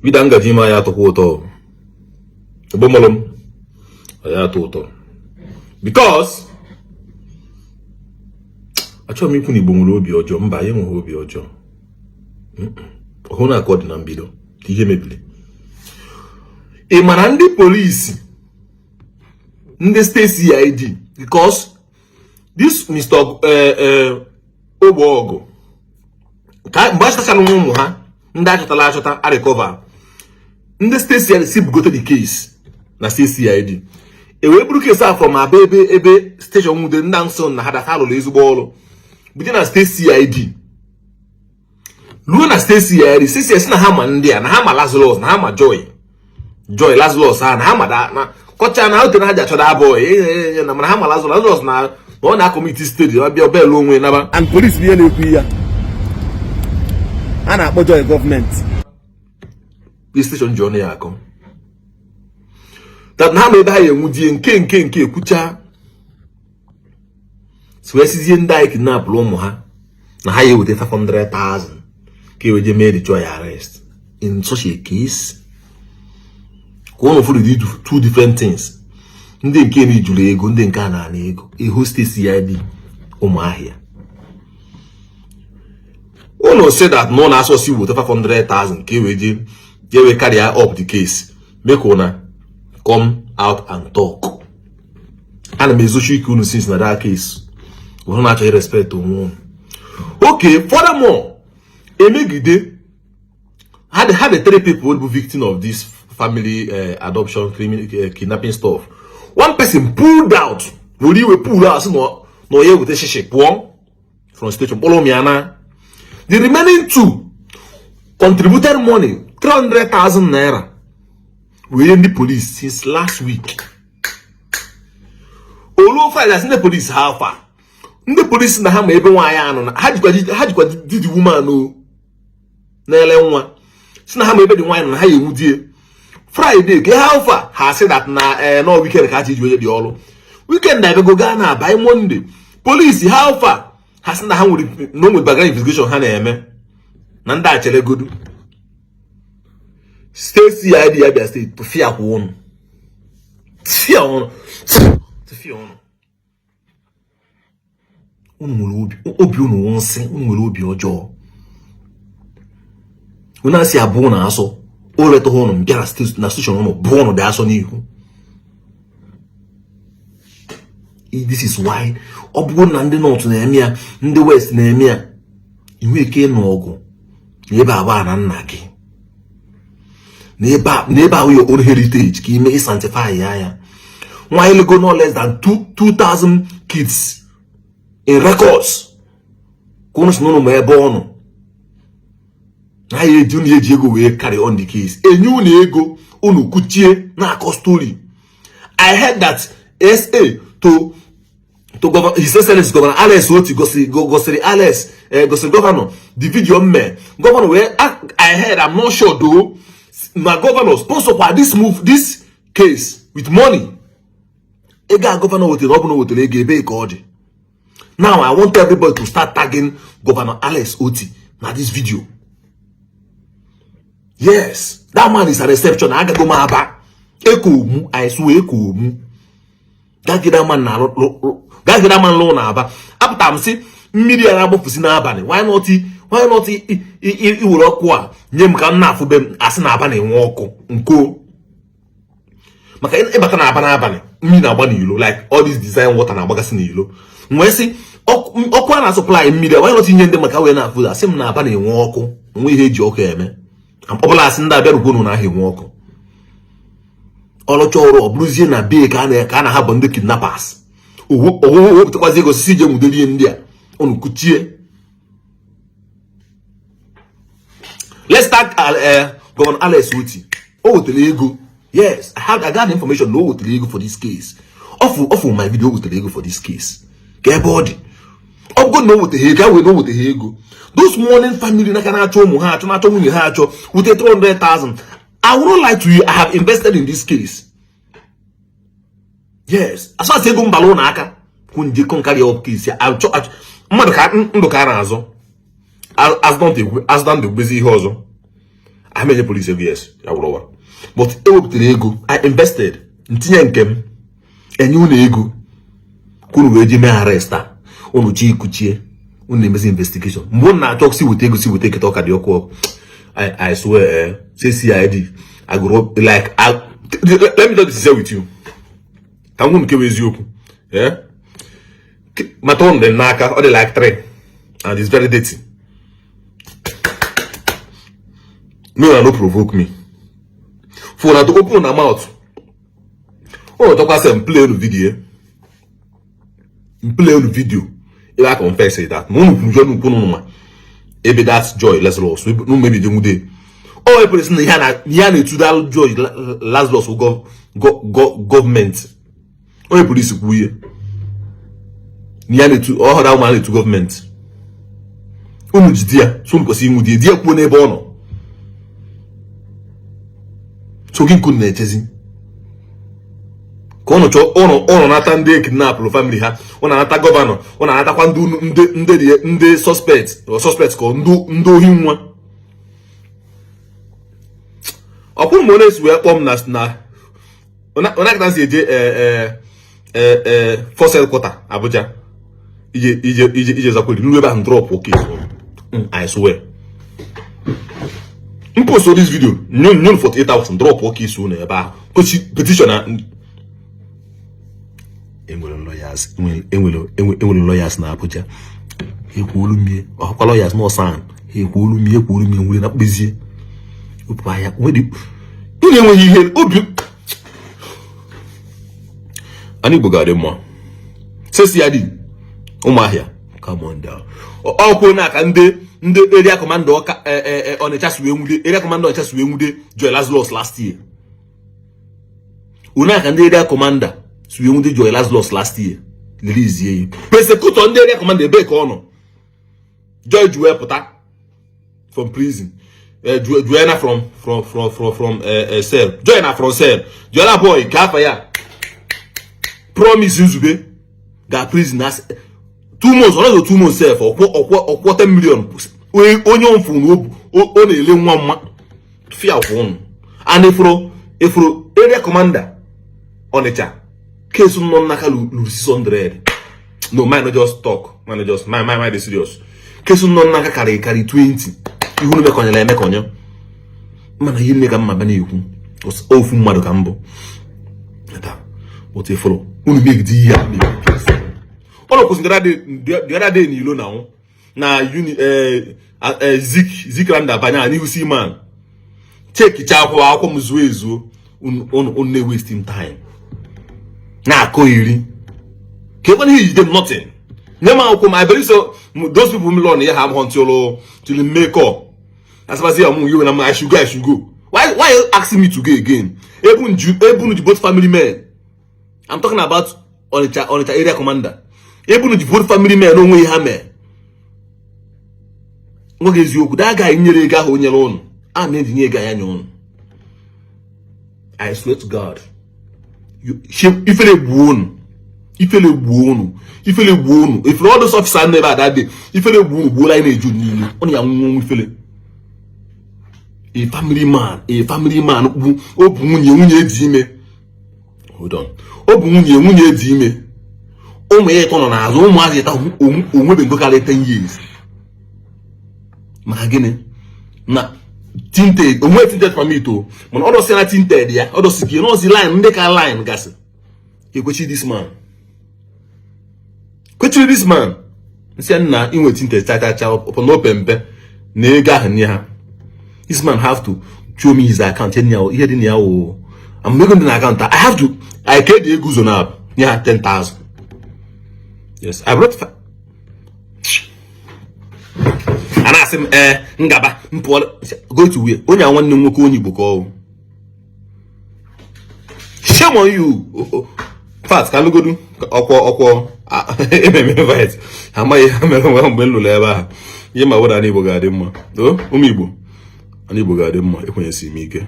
Video ngaji ime ya atọkwa ụtọ. Egbomọlụ m ya atọ ụtọ because achọghị m ikwu na Igbo nwere obi ọjọọ. Mba, ya enweghị obi ọjọọ. Ọhụrụ na aka ọ dị na mbido ka ihe mebiri. Ị mara ndị polisi, ndị state CID, because this Mr. Ogbeọgụ, ka mgbe achọtachara nwa ụmụ ha ndị achọtala achọta, a recover, ndị state CID si bugote the case na state CID, e wee buru case a from Aba, ebe station nwude ndị nso na ha data lụrụ ezigbo ọrụ, buje na state CID. Ruo na state CID, state CID na ha ma ndị a, na ha ma Lazarus, na ha ma Joy Lazarus ha, na ha ma na kọcha na ote na ha ji achọda abụọ na mana ha ma Lazarus na ọ na-acommit steady, ọ bịa ọbịa onwe naba. And police bụ ihe na-ekwu ya a na-akpọ Joy gọọmenti. Police station ji ọnụ ya akọ that na ha ma ebe ha ya enwudie nke ekwucha si wee sizie ndị anyị kidnapụrụ ụmụ ha na ha ya eweta 500,000 ka eweje mee the Joy arrest. In such a case, ka ụnụ fụrụ the two different things. Ndị nke na jụrụ ego, ndị nke a na-ana ego ihu state CID Ụmụahịa. Ụnụ say that na ụnụ asọsi weta 500,000 ka eweje ka ewe carry up the case. Make una come out and talk. Ana m ezochi ike unu since na that case unu na-achọghị respect onwe unu. Okay, furthermore, emegide had the three people who victim of this family adoption criminal kidnapping stuff. One person pulled out, were iwe pull out, sị na onye weta shishi pụọ from station kpọrọ ụmụ ya. Na the remaining two contributed money, 300,000 naira, wee ndị police since last week. Oluo Friday, asị ndị police ha afa ndị polisi na ha ma ebe nwaanyị anọ na ha jikwa didi woman o na-ele nwa, si na ha ma ebe dị nwaanyị nọ na ha ya enwudie Friday. Ka ha alfa ha sị that na ee nọ weekend ka ha ji onye dị ọrụ weekend abịago gaa na by Monday. Polisi ha alfa ha sị na ha nwere na o nwere background investigation ha na-eme na ndị acheregodu. State CID Abia State, tụfịa kwa ụnụ, tụfịa ụnụ, tụfịa ụnụ. Unu nwere obi unu wụ nsị. Unu nwere obi ọjọọ. Unu asị abụ na asọ o retụghị unu bịa na station unu bụ unu dị asọ n'ihu. This is why ọ bụrụ na ndị North na-eme ya, ndị West na-eme ya, inwe ike ịnụ ọgụ na ebe abụọ na nna gị na ebe ahụ your own heritage ka ime sanctify ya. Nwa elego no less than 2000 kids in records ka unu si n'ụlọ ma ebe ọ nọ na ya eji unu eji ego wee carry on the case. Enye unu ego, unu kuchie na-akọ story. I heard that SA to governor, His Excellency Governor Alex Otti gosiri Alex gosiri governor the video mme governor wee I heard, I'm not sure though, na governor sponsor kwa this move, this case with money. Ego a governor wetere, ọ bụ na o wetere ego, ebe ka ọ dị now? I want everybody to start tagging Governor Alex Otti na this video. Yes, that man is an exception. Agago m Aba ekomu, I swear, ekomu gagide man na gagide man lụ na Aba. Apụtara m sị mmiri a na-agbapụsi n'abalị, why not iwere ọkụ a nye m ka m na-afụbe m? Asị na Aba na-enwe ọkụ nko maka ịbata na Aba n'abalị, mmiri na-agba n'ilo, like all this design water na-agbagasị n'ilo. M wee sị ọkụ a na-asupply mmiri a, why not inye ndị maka wee na-afụ? Asị m na Aba na-enwe ọkụ nwe ihe eji ọkụ eme ọbụla. Asị ndị abịa rugonu na ahụ enwe ọkụ ọlụcha ọrụ, ọ bụrụzie na bee ka a na-ahapụ ndị kidnappers owuwe wepụtakwazi ego sisi ije nwuderie ndị a unu kuchie. Let's start Governor Alex Otti. O wetere ego. Yes, I got the information na o wetere ego for this case. Ọfụ my video, o wetere ego for this case. Ka ebe ọ dị, ọ bụgo na o weteghị ego, wee na o weteghị ego, those mourning family n'aka na-achọ ụmụ ha achọ, na-achọ nwunye ha achọ, wute 300,000. I will not lie to you, I have invested in this case. Yes, as far as ego mbala ụlọ aka kwụ nje carry up case ya achọ mmadụ ka ndụ ka a na-azọ. Azụta egbezi ihe ọzọ. A menye police ego, yes, ya wụrụ ụwa, but ewepụtara ego I invested, ntinye nke m, enye unu ego ka unu wee ji mee arrest a. Unu chi ikuchie, unu na-emezi investigation. Mgbe unu na-achọ si weta ego, si weta eketa, ọka dị ọkụ ọkụ. I swear, say CID, I go like let me just be sincere with you, ka m gwụ nke bụ eziokwu. Mata unu dị n'aka, ọ dị like three and it's very dirty. No na no provoke me for na to open una mouth. Unu chọkwa sị m play unu video, m play unu video ebe a confess that na unu kwuru unu kwuru ma ebe that Joy Lazarus unu mebi nwude o wepụrụ sị na ihe a na-etu that Joy Lazarus gọọmenti. Onye polisi kwuo ihe na ya na-etu ọhụrụ ahụ ma na-etu gọọmenti, unu jide ya, so unu kwesịrị inwude di ya, kwuo n'ebe ọ nọ. So gị nkunu na-echezi ka ụnụ chọọ ụnụ nata ndị kidnapụrụ family ha, ụnụ anata gọvanọ, ụnụ anatakwa ndị suspect suspect ka ndị ohi nwa. Ọ kwụrụ m onye esi wee kpọọ m na onye si eje force headquarter Abuja ije ije ije ije zakweri nru ebe ahụ drop case. I swear, m post this video nyun 48 hours, drop case unu ebe ahụ petition na enwere lawyers, enwere lawyers na Abuja. Ekwuolu mie ọkwa lawyers na ọsan ekwuolu mie ekwuolu mie nwere na mkpezie wepụ ahịa unu enweghị ihe obi. Ana Igbo ga-adị mma. CID Ụmụahịa, come on down. Ọkwụ na aka ndị area commander ọka Ọnịcha si wee nwude area commander Ọnịcha si wee nwude Joy Lazarus last year. Unu aka ndị area commander si wee nwude Joy Lazarus last year, release ya. Prosecutor ndị area commander, ebee ka ọ nọ? Joy ji wee pụta from prison, Joanna from cell, Joy na from cell, Joanna boy ka afa ya Promise Nzube ga prison na 2 months, ọ nọghị 2 months sef, ọkwọ 10 million. Onye mfu na ọ na-ele nwa mma fia kwụ ụnụ. And efuru area commander Ọnịcha case nọ n'aka luru 600. No mind, no just talk mind, no just mind, mind, mind dey serious. Case nọ n'aka karị 20 ihu mekọnyere emekọnye, mana ihe nne ka mma bịa na-ekwu ofu mmadụ ka mbụ but efuru unu megide ihe a ụlọ kwụsịrị the other day n'ilo na na uni Zik Zik Randa banye n'ihu Seaman chekicha akwụkwọ m zuo ezuo. Unu na-wasting time na-akọ iri ka ekwe ihe jide m nothing. Nye m akwụkwọ m. I believe so those people m lọ na ya ha amụghọ until make up asịmasị ya mụ iwe na m. I should go, I should go. Why you asking me to go again? Ebunu ji both family men. I'm talking about Onitsha area commander. Ebunu ji both family men onwe ha mee nwoke eziokwu. That guy nyere ego ahụ o nyere ụnụ a na-ejinye ego anya nye ụnụ. I swear to God, ifere gbuo unu, ifere gbuo unu, ifere gbuo unu. Ifere all those officers nọ ebe a that day, ifere gbuo unu, gbuola anyị na-eju niile ọ na ya nwụnwụ ifere. A family man, a family man bụ o bụ nwunye dị ime. Hold on, o bụ nwunye dị ime, ụmụ ya ịtọ nọ n'azụ, ụmụazị ịtọ onwebe ngo karịa 10 years. Maka gịnị na tinted onwe tinted permit o, mana ọ dọsị na tinted ya, ọ dọsị gị nọọsị line ndị ka line gasị ekwechi this man, kwechiri this man nsị nna inwe tinted cha cha ọpụ na ope mpe na ego ahụ nye ha. This man have to show me his account ihe dị na ya wụ amamego dị na account. I have to I carry the ego ụzọ na nye ha 10,000. Yes, I brought a na-asị m ee ngaba m pụọ go to where onye a nwanne m nwoke onye Igbo ka ọ shame on you. Fat ka alụgodu ọkwọ ọkwọ ememe invite amaghị ha mere nwa mgbe m lụrụ ebe ahụ ihe ma weda. Igbo ga-adị mma. Ụmụ Igbo, ana Igbo ga-adị mma, ekwenyesi m ike.